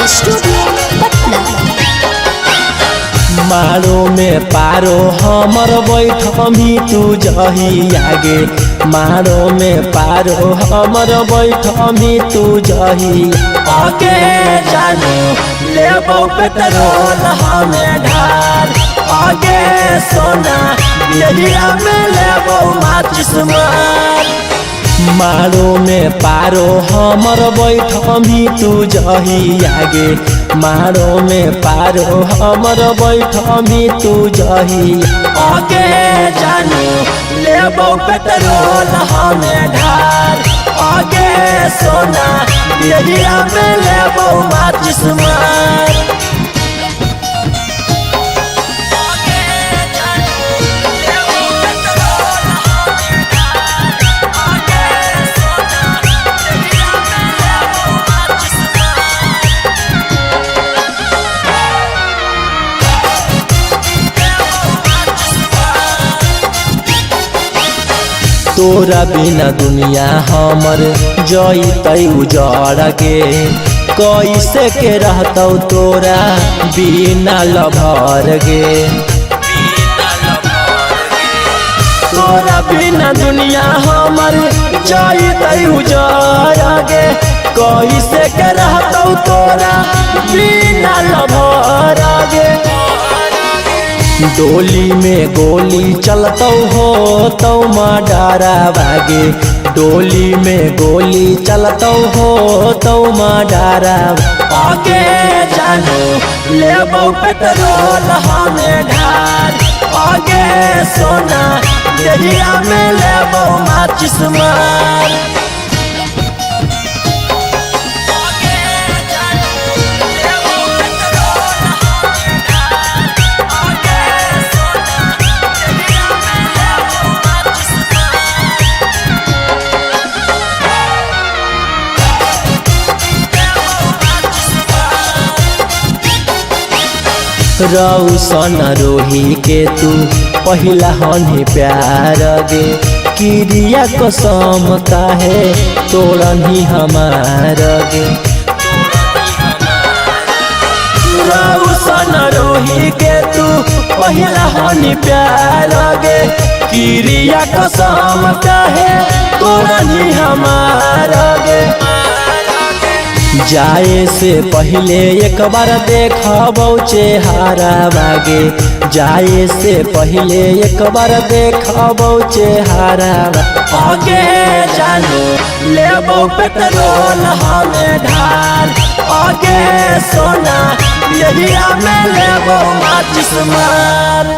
Recording Studio, Patna. मारो में पारो हमर बैठमी तू जही आगे। मारो में पारो हमर बैठमी तू जही आगे। जानू लेबो पेट्रोल हमें ढार आगे सोना यहिया में लेबो माचिस मार। मारो में पारो हमर बैठमी तू जही आगे। मारो में पारो हमर बैठमी तू जही आगे। जानू लेबो पेट्रोल हमें ढार आगे सोना यहिया में लेबो माचिस मार। तोरा बिना दुनिया हमर जइतै उजड़ के, कैसे के रहतौ तोरा बिना लभर गे। तोरा बिना दुनिया हमर जइतै उजड़ गे, कैसे के रहतौ तोरा बिना लभर गे। डोली में गोली चलतौ हो तौ डारा बागे। डोली में गोली चलतौ हो तौ डारा आगे। जानू लेबो पेट्रोल हमें ढार आगे सोना यहिया में लेबो माचिस मार। रौसन रोही के तू पहिला हनी प्यार गे, किरिया कसम काहे तोड़नी हमार गे। रौसन रोही के तू पहिला हनी प्यार गे, किरिया कसम काहे तोड़नी हमार गे। जाए से पहले एक बार देखबौ चेहरा बागे। जाए से पहले एक बार देखबौ चेहरा आगे। जानू लेबो पेट्रोल हमें ढार आगे सोना यहिया में लेबो माचिस मार।